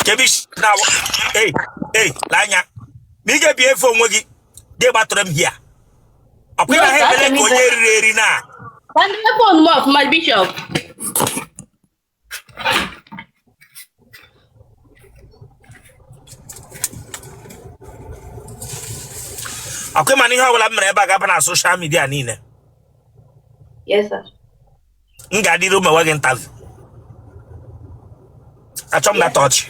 Kebi na ei ei lee anya ma ị ga-ebi efe onwe gị gị gbatụrụ m hia ọkwa ị naghị emele ka onye riri eri na Ka phone m ọfụma Bishop. Ọkwa ị ma na ihe ọbụla m mere ebe a ga-aba na social media niile. Yes, sir. M ga-adịrị mewe gị interview. Achọ m data ọchị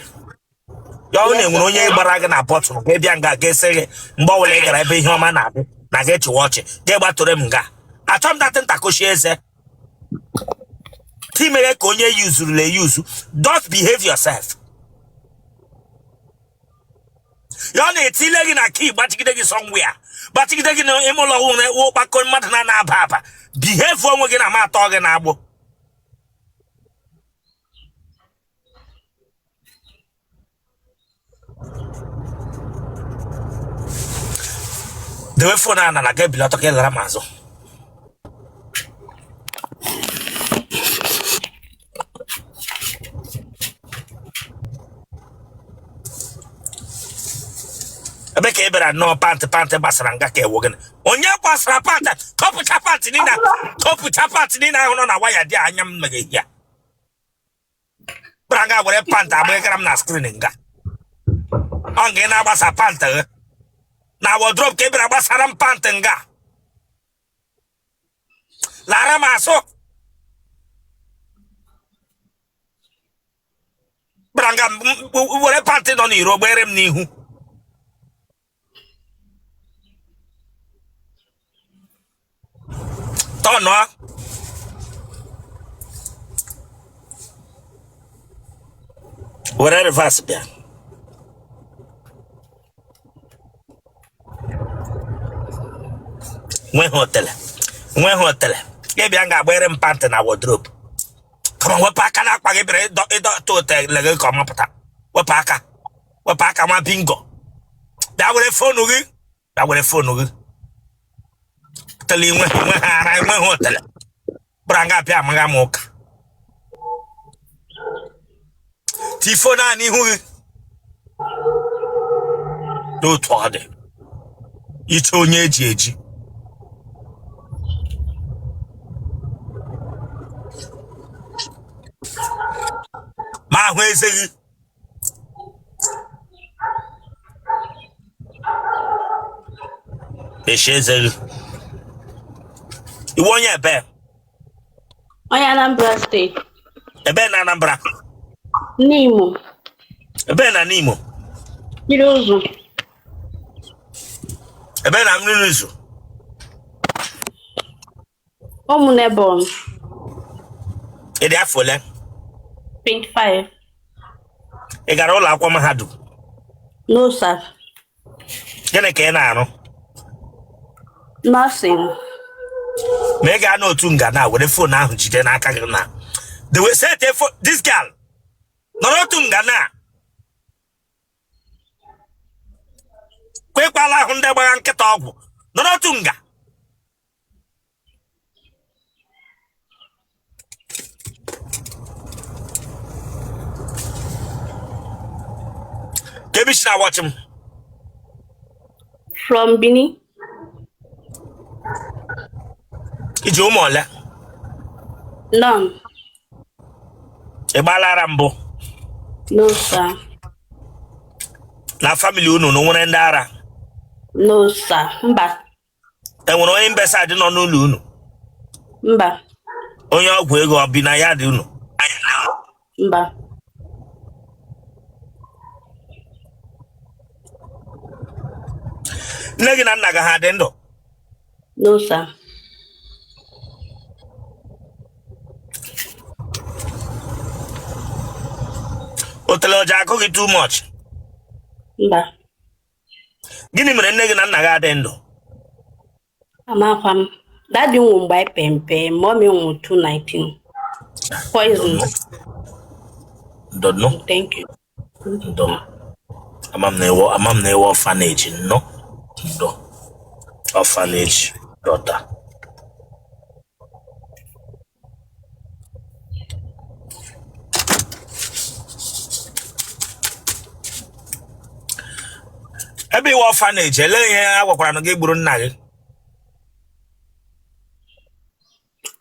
ya ọ na-enwere onye gbara gị na bottle ka ị bịa nga ga-ese gị mgbe ọbụla ị gara ebe ihe ọma na-adị na gị chịwa ọchị gị gbatụrụ m nga. Achọ m data ntakoshi eze timere ka onye yuzurula eyuzu. Just behave yourself. Ya ọ na-etile gị na key gbachigide gị somewhere, gbachigide gị n'ime ụlọ nwere ụkpakọ mmadụ na-aba aba. Behave onwe gị na ma atọ gị na-agbụ. Dewe phone a na ga ebili ọtọ ka ị lara m azụ. Ebe ka ị bịara nnọọ pant pant gbasara nga ka ewu gịnị? Onye gbasara pant? Tọpụcha pant niile, tọpụcha pant niile ahụ nọ na waya dị anya m meghe ya bịara nga were pant agbagara m na screen nga ọ nga ị na-agbasa pant gị na wardrobe ka ị bịara gbasara m pant nga lara m asụ bịara nga were pant nọ n'iro gbere m n'ihu. Tọnụọ were reverse bịa. Nweghị otele, nweghị otele. Gị bịa nga agbere m pant na wardrobe. Kama wepụ aka na akpa gị bịara ịdọta otele gị ka ọ mapụta. Wepụ aka, wepụ aka nwa bingo. Bịa were phone gị, bịa were phone gị. Otele inwe nweghị ara, enweghị otele. Bịara nga bịa amagha m ụka. Ti phone a n'ihu gị n'otu ọ dị iche onye eji eji. Ma ahụ eze gị mechie eze gị. Ị wụ onye ebe? Onye Anambra State. Ebe na Anambra? Nimo. Ebe na Nimo? Mmiri Ụzụ. Ebe na Mmiri Ụzụ? Ụmụnebọn. Ị dị afọ ole? 25. Ị gara ụlọ akwụkwọ mahadum? No, sir. Gịnị ka ị na-arụ? Nursing. Ma ị gaa n'otu nga na were phone ahụ jide n'aka gị na the way set a phone this girl nọrọ otu nga na kwekwala ahụ ndị gbagha nkịta ọgwụ nọrọ otu nga. Kee ebe i si na-watch m? From Benin. I ji ụmụ ole? None. Ị gbaala ara mbụ? No, sir. Na family unu na nwere ndị ara? No, sir. Mba. Enwere onye imbecile nọ n'ụlọ unu? Mba. Onye ọgwụ ego ọ bi na ya dị unu? Mba. Nne gị na nna gị ha dị ndụ? No, sir. Otele ọja akụ gị too much? Mba. Gịnị mere nne gị na nna gị adị ndụ? Amakwa m. Daddy nwụ mgbe anyị pe mpe, mommy nwụ 219. Poison. Ndo nụ. Thank you. Ndo. Ama m na ị wụ, ama m na ị wụ orphanage nnọ. Ndo. Orphanage daughter. Ebe ị wụ orphanage, ele ihe a gwakwara na gị gburu nna gị?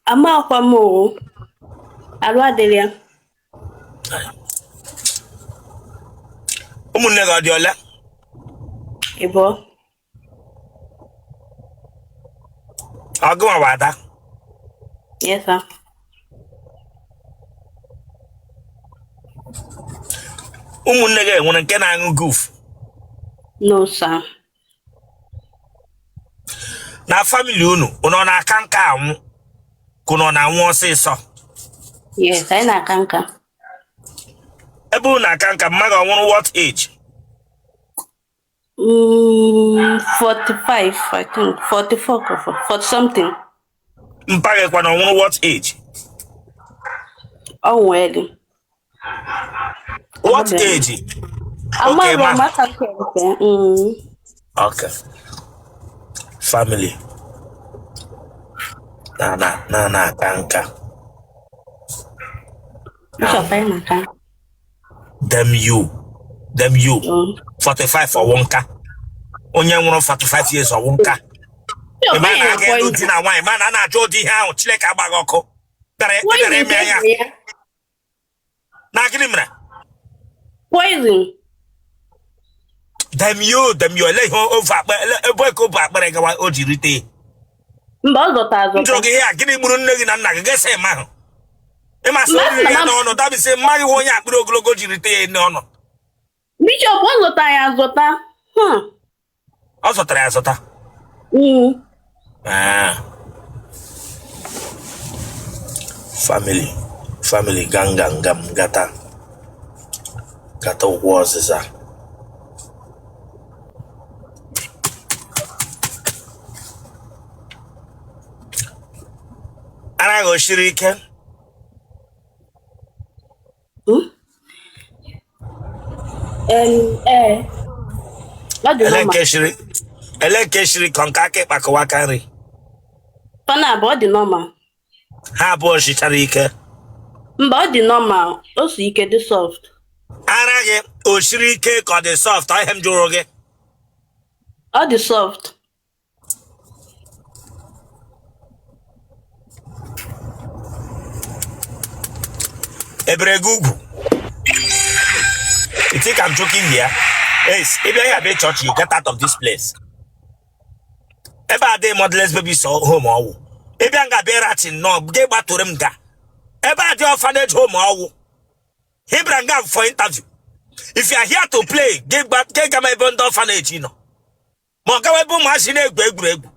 Amakwa m o. Arụ adịrị ya. Ụmụnne gị ọ dị ole? Ịbụọ. Ọ gịnwa bụ ada? Yes, sir. Ụmụnne gị enwere nke na-aṅụ guf? No, sir. Na family unu, unu ọ na-aka nka anwụ ka unu ọ na-anwụ ọsịsọ? Yes, anyị na-aka nka. Ebe unu na-aka nka, mma gị ọ nwụrụ what age? 45, I think. 44 or 40 something. Mpa gị kwanụ ọ nwụrụ what age? Ọ nwere. What age? Okay, ma. Maka nke. Okay. Family. Na na na na aka nka. Bishop anyị na-aka. Damn you. Damn you. 45 ọ wụ nka. Onye nwụrụ 45 years ọ wụ nka. Ị ma na aga ịlụ di na nwaanyị ma na a na-ajụ ụdị ihe ahụ. Chineke agbaghị ọkụ. Bịara ime anya. Na gịnị mere? Poison. Damn you, damn you, ele ihe ofe akpa ebe ka o bu akpịrị gawa o ji rite. Mba, ọ zọta azọta. M jụrụ gị ihe a, gịnị gburu nne gị na nna gị? Gị sị ma ahụ. Ị ma sị o riri ya n'ọnụ, dabisi mma gị onye akpịrị ogologo ji rite ya n'ọnụ. Bishop, ọ zọta ya azọta. Ọ zọtara ya azọta. Ah. Family, family ganga ngam gata gata ụkwụ ọzịza. Ara gị o shiri ike? Ee. Ele nke shiri ele nke shiri ka nke aka ịkpa ka aka nri? Fa naabọ, ọ dị normal. Ha abụọ shichara ike? Mba, ọ dị normal, o si ike, dị soft. Ara gị o shiri ike ka ọ dị soft? Ihe m jụrụ gị. Ọ dị soft. E bere gị ugwu? You think I'm joking here? Ace, ị bịa here bịa church, you get out of this place. Ebe a dị motherless baby so home ọwụ. Ị bịa nga bịa rachi nnọọ gị gbatụrụ m nga. Ebe a dị orphanage home ọwụ. Ị bịara nga for interview. If you are here to play, gị gama ebe ndị orphanage nọ. Ma ọ gawa ebe ụmụazị na-egwu egwuregwu.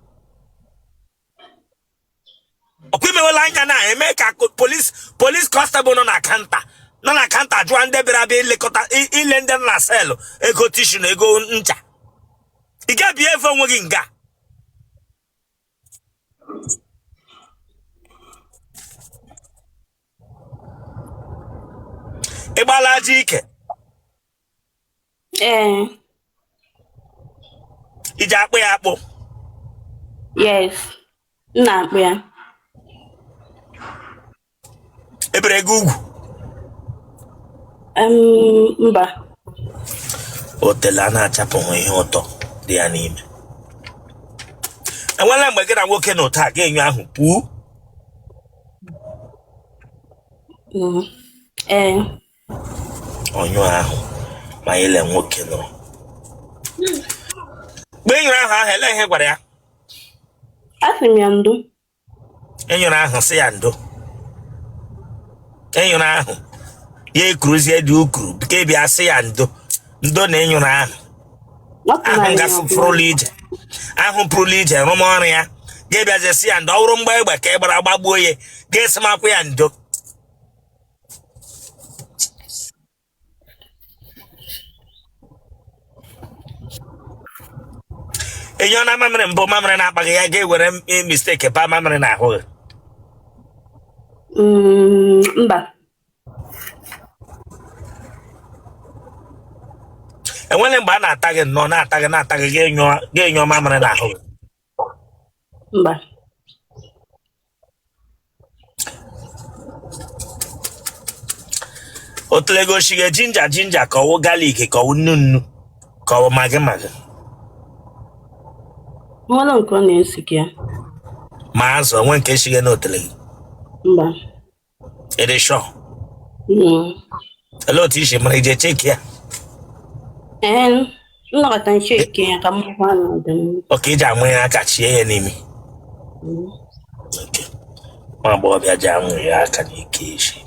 Ọkwa imewela anya na-eme ka police police constable nọ na counter nọ na counter jụọ ndị bịara abịa ilekọta ile ndị nọ na cell ego tissue na ego ncha. Ị ga-abịa efe onwe gị nga. Ị gbala aja ike? Ee. I ji akpụ ya akpụ? Yes, m na-akpụ ya. E bere gị ugwu? Mba. Otele a na-achapụghị ihe ụtọ dị ya n'ime. Enwela mgbe gị na nwoke na ụtọ a ga-enyo ahụ pụọ? Ee. Ọnyụ ahụ ma ile nwoke nọrọ mgbe ị nyụrụ ahụ ahụ, ele ihe ị gwara ya? Asị m ya ndo. Ị nyụrụ ahụ sị ya ndo. Ị nyụrụ ahụ ya ekuruzie dị ukuru ka ị bịa sị ya ndo ndo na ị nyụrụ ahụ ahụ gafụrụla ije ahụ pụrụla ije rụm ọrụ ya ga-ebịazi sị ya ndo. Ọ wụrụ mgba egbe ka ị gbara gbagbuo ya, ga-esi makwụ ya ndo. Ị nyụọna mamịrị mbụ, mamịrị na-akpaghị ya ga-ewere mistake baa mamịrị n'ahụ gị? Mba. Enwere mgbe a na-ata gị nnọọ na-ata gị na-ata gị ga-enyụọ mamịrị n'ahụ gị? Mba. Otele gị o shige ginger ginger ka ọwụ garlic ka ọwụ nnu nnu ka ọwụ Maggi Maggi? Nwere nke ọ na-esi gị ya. Ma azụ onwe nke shige n'otele gị? Mba. Ị dị sure? Mm. Olee otu i si mara ije check ya? Ee, m nọkọta m check ya ka m hụ na ọ dị m. Okay, iji amụ ya aka chie ya n'imi. Okay. Nwa agbọghọbịa ji amụ ya aka n'ike isi.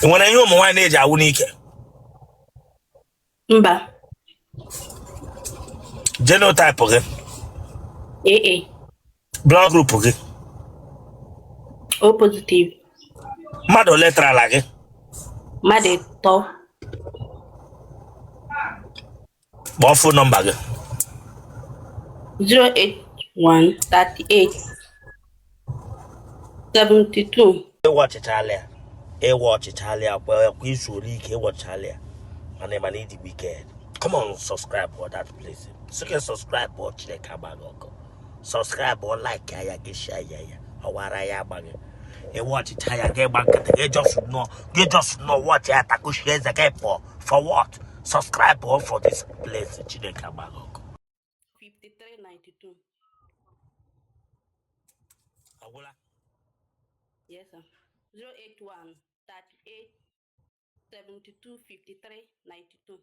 Ị nwere ihe ụmụ nwaanyị na-eji awụ n'ike? Mba. Genotype gị? AA. Blood group gị? O positive. Mmadụ ole tarala gị? Mmadụ 3. Kpọọ phone number gị. 081 38 72. Ịwa ọchịchala ya, ịwa ọchịchala ya kwa kwa izu ole ike ịwọchala ya, mana ịma na ịdị wicked. Come on, subscribe for that place. Sị gị subscribe ọ, Chineke agba gị ọkụ. Subscribe ọ, like ya, gị share ya, ya ọwara ya agba gị. Ịwa ọchịcha ya, gị gba nkịtị, gị just nọ, gị just nọ watch ya, takushie eze gị pụọ. For what? Subscribe ọ for this place. Chineke agba gị ọkụ. 53 92. Ọgwụla? Yes, sir. 081 38 72 53 92.